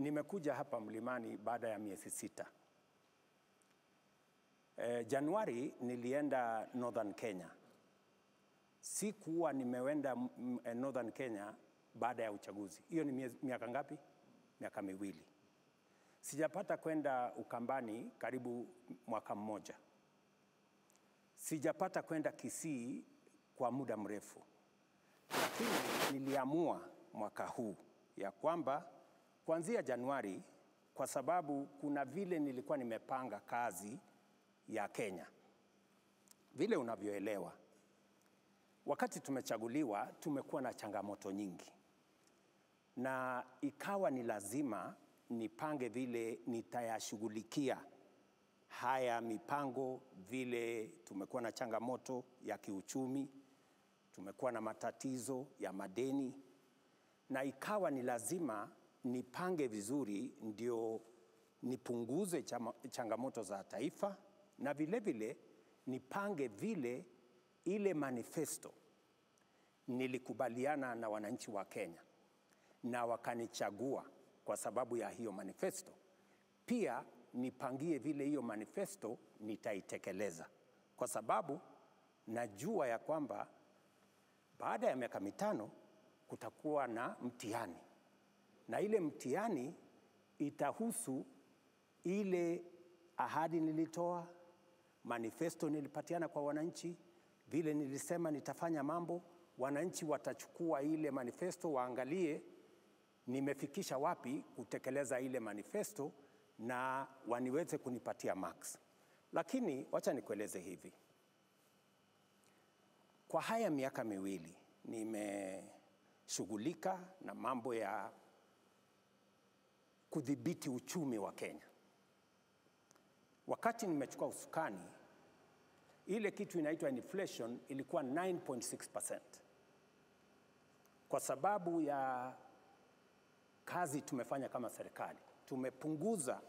Nimekuja hapa Mlimani baada ya miezi 6. Januari nilienda Northern Kenya. Sikuwa nimeenda Northern Kenya baada ya uchaguzi. Hiyo ni miaka ngapi? Miaka 2. Sijapata kwenda Ukambani karibu mwaka mmoja. Sijapata kwenda Kisii kwa muda mrefu. Lakini niliamua mwaka huu ya kwamba kuanzia Januari, kwa sababu kuna vile nilikuwa nimepanga kazi ya Kenya. Vile unavyoelewa, wakati tumechaguliwa tumekuwa na changamoto nyingi. Na ikawa ni lazima nipange vile nitayashughulikia haya mipango, vile tumekuwa na changamoto ya kiuchumi, tumekuwa na matatizo ya madeni, na ikawa ni lazima nipange vizuri ndio nipunguze changamoto za taifa, na vile vile nipange vile ile manifesto nilikubaliana na wananchi wa Kenya na wakanichagua kwa sababu ya hiyo manifesto. Pia nipangie vile hiyo manifesto nitaitekeleza, kwa sababu najua ya kwamba baada ya miaka 5 kutakuwa na mtihani, na ile mtihani itahusu ile ahadi nilitoa, manifesto nilipatiana kwa wananchi, vile nilisema nitafanya mambo. Wananchi watachukua ile manifesto waangalie nimefikisha wapi kutekeleza ile manifesto na waniweze kunipatia marks. Lakini wacha nikueleze hivi. Kwa haya miaka 2 nimeshughulika na mambo ya kudhibiti uchumi wa Kenya. Wakati nimechukua usukani, ile kitu inaitwa inflation ilikuwa 9.6%. Kwa sababu ya kazi tumefanya kama serikali, tumepunguza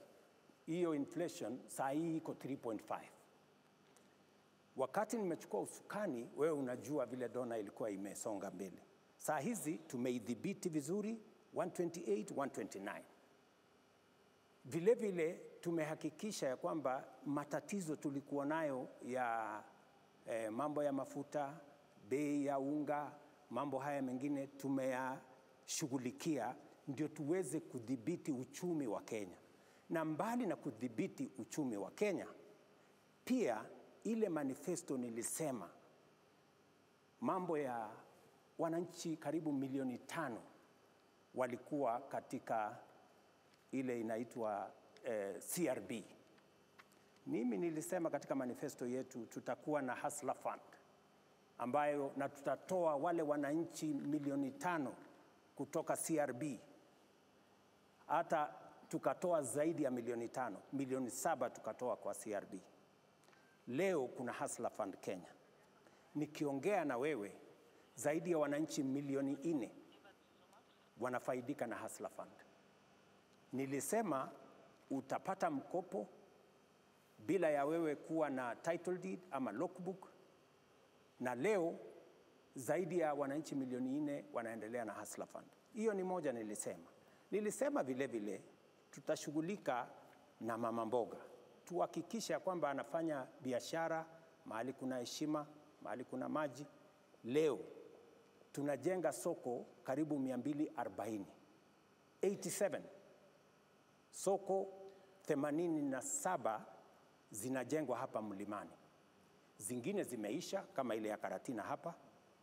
hiyo inflation, saa hii iko 3.5. Wakati nimechukua usukani, wewe unajua vile dola ilikuwa imesonga mbele. Saa hizi tumeidhibiti vizuri 128, 129. Vile vile tumehakikisha ya kwamba matatizo tulikuwa nayo ya mambo ya mafuta, bei ya unga, mambo haya mengine tumeyashughulikia ndio tuweze kudhibiti uchumi wa Kenya. Na mbali na kudhibiti uchumi wa Kenya, pia ile manifesto nilisema mambo ya wananchi karibu milioni 5 walikuwa katika ile inaitwa CRB. Mimi nilisema katika manifesto yetu tutakuwa na Hustler Fund ambayo na tutatoa wale wananchi milioni 5 kutoka CRB. Hata tukatoa zaidi ya milioni 5, milioni 7 tukatoa kwa CRB. Leo kuna Hustler Fund Kenya. Nikiongea na wewe, zaidi ya wananchi milioni 4 wanafaidika na Hustler Fund. Nilisema utapata mkopo bila ya wewe kuwa na title deed ama logbook, na leo zaidi ya wananchi milioni 4 wanaendelea na Hustler Fund. Hiyo ni moja nilisema. Nilisema vile vile tutashughulika na mama mboga, tuhakikishe kwamba anafanya biashara mahali kuna heshima, mahali kuna maji. Leo tunajenga soko karibu 240, 87 soko 87 zinajengwa hapa Mlimani. Zingine zimeisha kama ile ya Karatina hapa.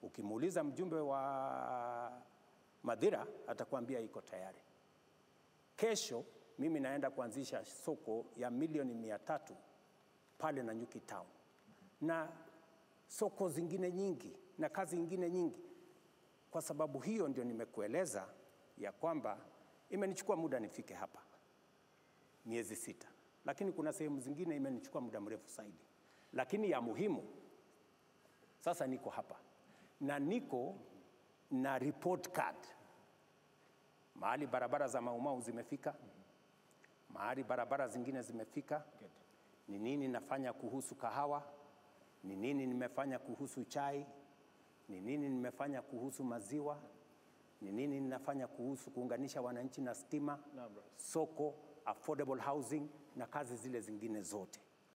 Ukimuuliza mjumbe wa Madhira atakwambia iko tayari. Kesho mimi naenda kuanzisha soko ya milioni 300 pale Nanyuki Town, na soko zingine nyingi na kazi nyingine nyingi. Kwa sababu hiyo ndio nimekueleza ya kwamba imenichukua muda nifike hapa, miezi 6. Lakini kuna sehemu zingine imenichukua muda mrefu zaidi. Lakini ya muhimu, sasa niko hapa na niko na report card. Mahali barabara za Mau Mau zimefika, mahali barabara zingine zimefika. Ni nini nafanya kuhusu kahawa? Ni nini nimefanya kuhusu chai? Ni nini nimefanya kuhusu maziwa? Ni nini ninafanya kuhusu kuunganisha wananchi na stima, Naam, Rais. soko, affordable housing na kazi zile zingine zote.